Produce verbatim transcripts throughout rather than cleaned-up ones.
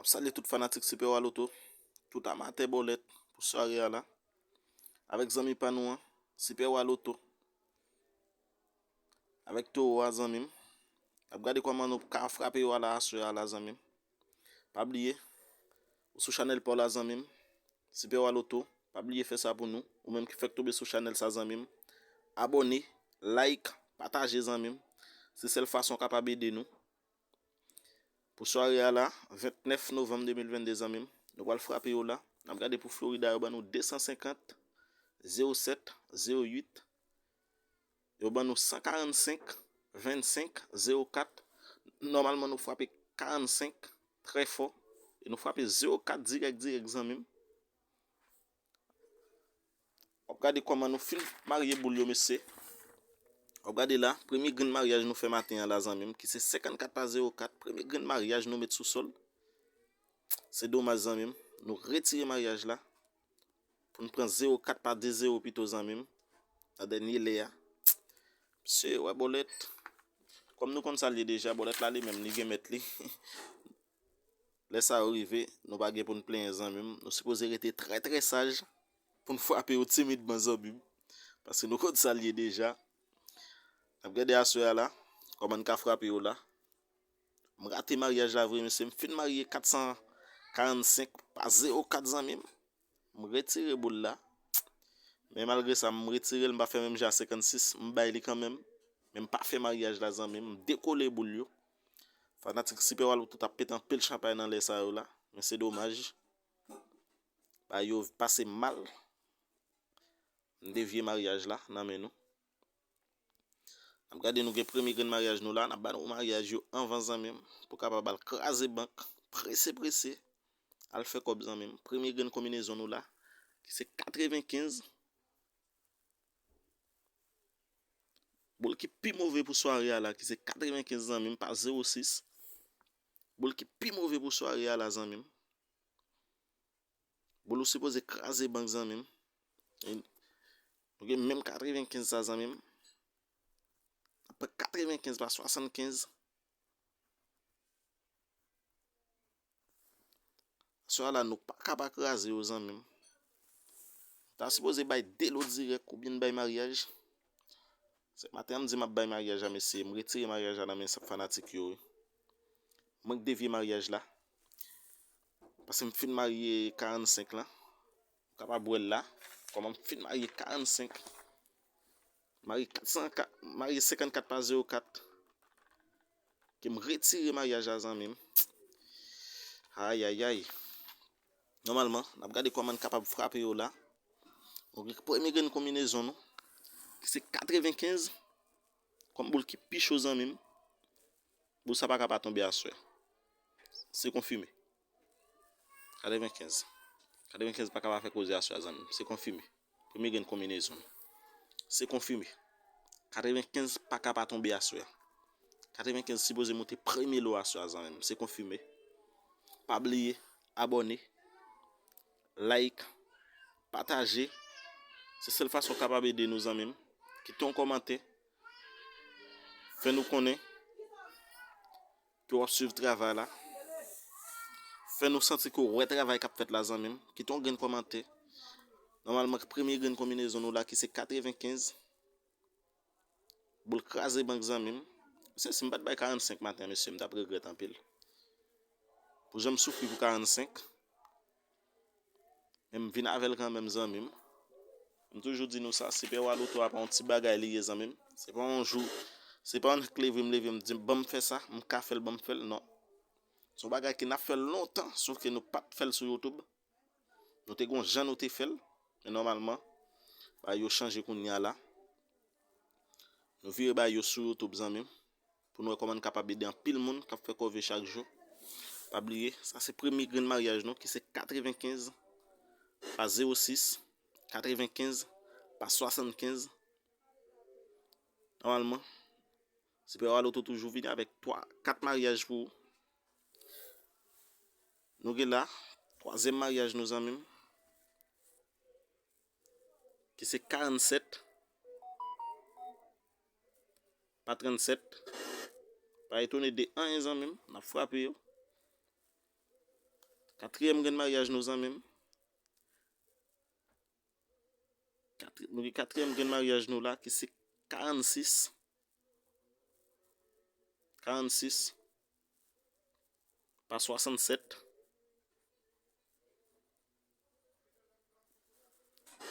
Ap salye tout fanatik Super Wa Loto, tout amatè bòlèt pou sware a la. Avèk zanmi pa nou an, Super Wa Loto. Avèk towo a, zanmi m. N ap gade kòman nou ka frape yo a la aswè a la, zanmi m. Pa bliye, ou sou chanèl pa w la, zanmi m. Super Wa Loto, pa bliye fè sa pou nou. Ou menm ki fèk tonbe sou chanèl sa, zanmi m. Abòne, like, pataje, zanmi m. Se sèl fason w kapab ede nou. Pou sware a la, vennèf novanm de mil vennde, zanmi m, nou pral frape yo la. N ap gade pou Florida, yo ban nou de san senkant, zewo sèt, zewo uit. Yo ban nou san karannsenk, vennsenk, zewo kat. Nòmalman, nou frape karannsenk, trè fò. E nou frape zewo kat dirèk, dirèk, zanmi m. W ap gade kòman nou fin marye boul yo, mesye. W ap gade la, premye grenn maryaj nou fè maten an la, zanmi m, ki se senkannkat pa zewo kat, premye grenn maryaj nou met sou sòl. Se domaj, zanmi m, nou retire maryaj la pou n pran zewo kat pa de zewo pito, zanmi m, nan dènye lè a. Mesye, wè bòlèt. Kòm nou konn sa l ye deja, bòlèt la li menm, li gen mèt li. Lè sa yo rive, nou pa gen pou n plenyen, zanmi m. Nou sipoze rete trè, trè saj pou n frape yo timidman, zanmi m. Paske nou konn sa l ye deja. N ap gade aswè a la, kòman n ka frape yo la. M rate maryaj la vre, mesye. M fin marye kat san karannsenk pa zewo kat, zanmi m. M retire boul la. Men malgre sa, m retire l, m pa fè menm jan a senkannsis, m bay li kanmenm. Men m pa fè maryaj la, zanmi m. M dekole boul yo. Fanatik Super Wa Loto t ap pete anpil chanpay nan lè sa yo la. Men se domaj. Bagay yo pase mal. M devye maryaj la nan men nou. N ap gade, nou gen premye grenn maryaj nou la, n ap ba nou maryaj yo anvan, zanmi m, pou kapab al kraze bank prese, prese, al fè kòb, zanmi m. Premye grenn konbinezon nou la, ki se katrevenkenz. Boul ki pi move pou sware a la, ki se katrevenkenz, zanmi m, pa zewo sis. Boul ki pi move pou sware a la, zanmi m. Boul ou sipoze kraze bank, zanmi m. E nou gen menm katrevenkenz sa, zanmi m. Apre katrevenkenz pa swasannkenz. Aswè a la, nou pa ka pa kraze yo, zanmi m. Ta sipoze bay de lo dirèk oubyen bay maryaj. Se maten an m di m ap bay maryaj la, mesye. M retire maryaj la nan men fanatik yo, wi. Mwen k devye maryaj la. Paske m fin marye karannsenk lan. Ou kapab wè l la. Kòman m fin marye karannsenk. Marye kat san kat, marye senkannkat pa zewo kat. Ke m retire maryaj la, zanmi m. Ayayay. Nòmalman, n ap gade kòman n kapab frape yo la. Nou gen premye grenn konbinezon nou, ki se katrevenkenz. Kòm boul ki pi cho, zanmi m. Boul sa pa ka pa tonbe aswè. Se konfime. Katrevenkenz. Katrevenkenz pa ka pa fè koze aswè a, zanmi m. Se konfime. Premye grenn konbinezon. Se konfime. Katrevenkenz pa ka pa tonbe aswè a. Katrevenkenz sipoze moute premye lo aswè a, zanmi m. Se konfime. Pa bliye abòne, like, pataje. Se sèl fason w kapab ede nou, zanmi m. Kite yon kòmantè. Fè nou konnen ke w ap swiv travay la. Fè nou santi ke w wè travay k ap fèt la, zanmi m. Kite yon grenn kòmantè. Nòmalman, premye grenn konbinezon nou la ki se katrevenkenz. Boul kraze bank, zanmi m. Mesye, si m pa t bay karannsenk maten, mesye, m t ap regrèt anpil. Pou jan m soufri pou karannsenk. Men m vin avè l kanmenm, zanmi m. M toujou di nou sa, Super Wa Loto a pa yon ti bagay li ye, zanmi m. Se pa yon jou, se pa yon k leve m leve m di, "Ban m fè sa, m ka fè l, ban m fè l." Non. Se yon bagay ke n ap fè l lontan, sof ke nou pa t fè l sou YouTube. Nou te gon jan nou te fè l, men nòmalman, bagay yo chanje kounye a la. Nou vire bagay yo sou YouTube, zanmi m, pou nou wè kòman n kapab ede anpil moun k ap fè kòve chak jou. Pa bliye, sa se premye grenn maryaj nou, ki se katrevenkenz pa zewo sis, katrevenkenz pa swasannkenz. Nòmalman, Super Wa Loto toujou vini avèk twa, kat maryaj pou ou. Nou gen la, twazyèm maryaj nou, zanmi m, ki se karannsèt pa trannsèt. Pa etone de anyen, zanmi m, n ap frape yo. Katriyèm grenn maryaj nou, zanmi m. Katri-, nou gen katriyèm grenn maryaj nou la, ki se karannsis. Karannsis pa swasannsèt.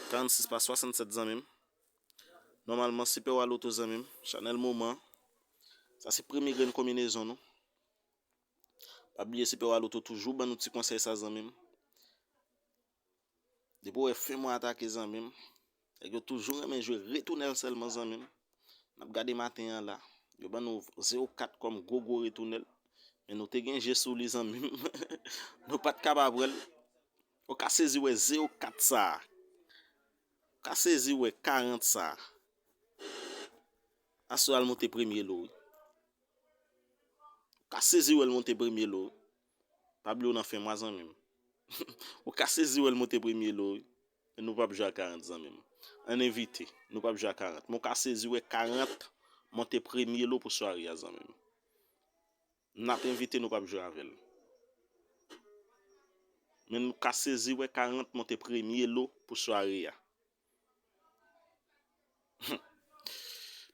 Karannsis pa swasannsèt, zanmi m. Nòmalman, Super Wa Loto, zanmi m, chanèl moman. Sa se premye grenn konbinezon nou. Pa bliye, Super Wa Loto toujou ban nou ti konsèy sa, zanmi m. Depi w wè fen mwa atake, zanmi m, nèg yo toujou renmen jwe retounèl sèlman, zanmi m. N ap gade maten an la. Yo ban nou zewo kat kòm gwo gwo retounèl. Men nou te gen je sou li, zanmi m. Nou pa t kapab wè l. Ou ka sezi wè zewo kat sa a. Ou ka sezi wè karant sa a. Aswè a l monte premye lo, wi. Ou ka sezi wè l monte premye lo, wi. Pa bliye w nan fen mwa, zanmi m. Ou ka sezi wè l monte premye lo, wi. Men nou p ap jwe a karant, zanmi m. Ann evite, nou p ap jwe a karant. Men w ka sezi wè karant monte premye lo pou sware a, zanmi m. N ap envite, nou p ap jwe avè l. Men nou ka sezi wè karant monte premye lo pou sware a.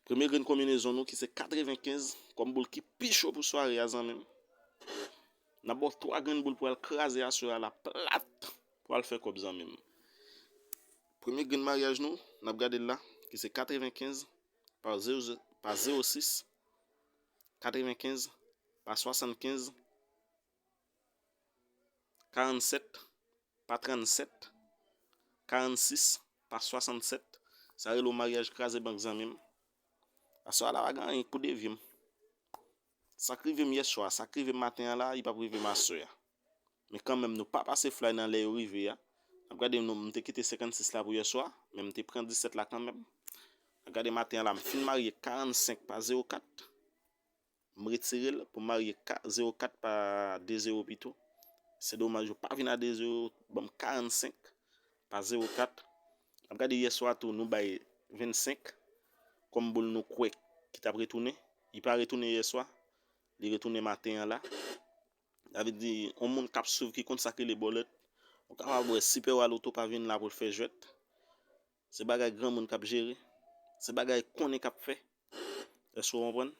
Premye grenn konbinezon nou ki se katrevenkenz kòm boul ki pi cho pou sware a, zanmi m. N ap ba w twa grenn boul pou al kraze aswè a la plat pou al fè kòb, zanmi m. Premye grenn maryaj nou, n ap gade l la, ki se katrevenkenz pa zewo, pa zewo sis, katrevenkenz pa swasannkenz, karannsèt pa trannsèt, karannsis pa swasannsèt. Sa rele yon maryaj kraze bank, zanmi m. Aswè a la pa gen anyen k pou devye m. Sa k rive m yèswa, sa k rive m maten an la, li p ap rive m aswè a. Men kanmenm, nou pa pase flay nan lè yo rive a. N ap gade, nou, m te kite senkannsis la pou yèswa, men m te pran disèt la kanmenm. N ap gade maten an la, m fin marye karannsenk pa zewo kat. M retire l pou m marye ka-, zewo kat pa de zewo pito. Se domaj yo pa vin a de zewo, ban m karannsenk pa zewo kat. N ap gade yèswa tou, nou bay vennsenk kòm boul nou kwè ki t ap retounen. Li pa retounen yèswa, li retounen maten an la. Sa vle di, yon moun k ap swiv, ki konn sa k rele bòlèt, ou kapab wè Super Wa Loto pa vin la pou l fè jwèt. Se bagay granmoun k ap jere. Se bagay konnen k ap fè. Èske w konprann?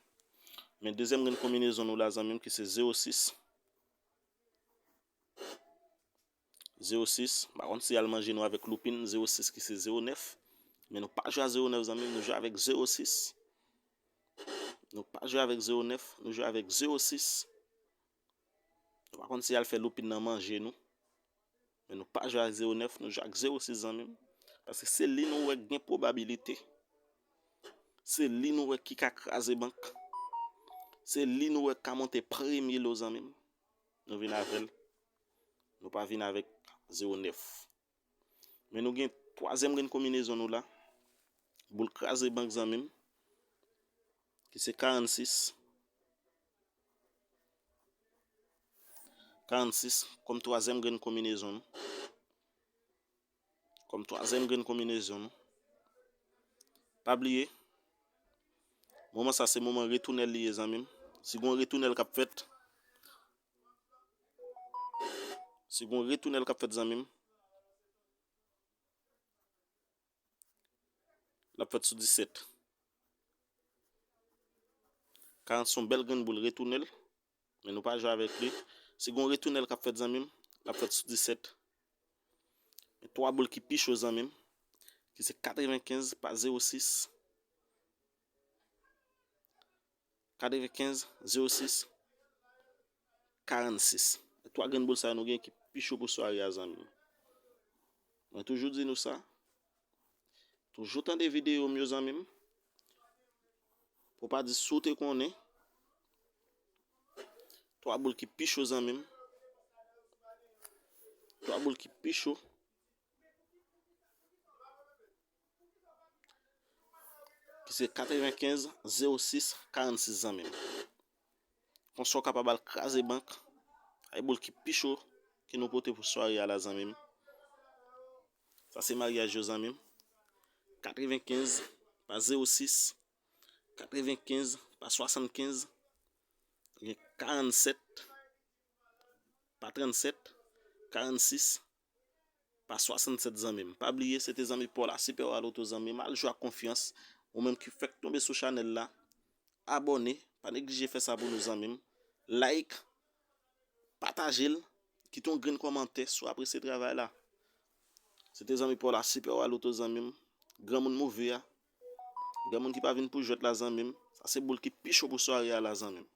Men dezyèm grenn konbinezon nou la, zanmi m, ki se zewo sis. Zewo sis, m pa konn si y al manje nou avèk loupin, zewo sis ki se zewo nèf. Men nou pa jwe a zewo nèf, zanmi m, nou jwe avèk zewo sis. Nou pa jwe avèk zewo nèf, nou jwe avèk zewo sis. Nou pa konn si y al fè loupin nan manje nou. Men nou pa jwe ak zewo nèf, nou jwe ak zewo sis, zanmi m. Paske se li nou wè k gen pwobabilite. Se li nou wè ki ka kraze bank. Se li nou wè k ka monte premye lo, zanmi m. Nou vin avè l. Nou pa vin avèk zewo nèf. Men nou gen twazyèm grenn konbinezon nou la. Boul kraze bank, zanmi m. Ki se karannsis. Karannsis kòm twazyèm grenn konbinezon nou. Kòm twazyèm grenn konbinezon nou. Pa bliye, moman sa se moman retounèl li ye, zanmi m. Si gon retounèl k ap fèt, si gon retounèl k ap fèt, zanmi m, l ap fèt sou disèt. Karant se yon bèl grenn boul retounèl, men nou pa jwe avèk li. Si gon retounèl k ap fèt, zanmi m, l ap fèt sou disèt. Men twa boul ki pi cho, zanmi m, ki se katrevenkenz pa zewo sis. Katrevenkenz, zewo sis, karannsis. Twa grenn boul sa yo nou gen ki pi cho pou sware a, zanmi m. Mwen toujou di nou sa. Toujou tande videyo m yo, zanmi m. Pou w pa di si w te konnen. Twa boul ki pi cho, zanmi m. Twa boul ki pi cho. Ki se katrevenkenz, zewo sis, karannsis, zanmi m. Konsa w kapab al kraze bank. Ay boul ki pi cho ke nou pote pou sware a la, zanmi m. Sa se maryaj yo, zanmi m. Katrevenkenz pa zewo sis, katrevenkenz pa swasannkenz, gen karannsèt pa trannsèt, karannsis pa swasannsèt, zanmi m. Pa bliye, se te zanmi pa w la, Super Wa Loto, zanmi m. Al jwe ak konfyans. Ou menm ki fèk tonbe sou chanèl la, abòne, pa neglije fè sa pou nou, zanmi m. Like, pataje l, kite yon grenn kòmantè si w apresye travay la. Se te zanmi pa w la, Super Wa Loto, zanmi m. Granmoun move a. Granmoun ki pa vin pou jwèt la, zanmi m. Sa se boul ki pi cho pou sware a la, zanmi m.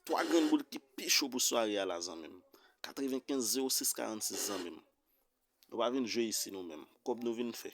Twa grenn boul ki pi cho pou sware a la, zanmi m. Katrevenkenz zewo sis karannsis, zanmi m. Nou pa vin jwe isi nou menm. Kòb nou vin fè.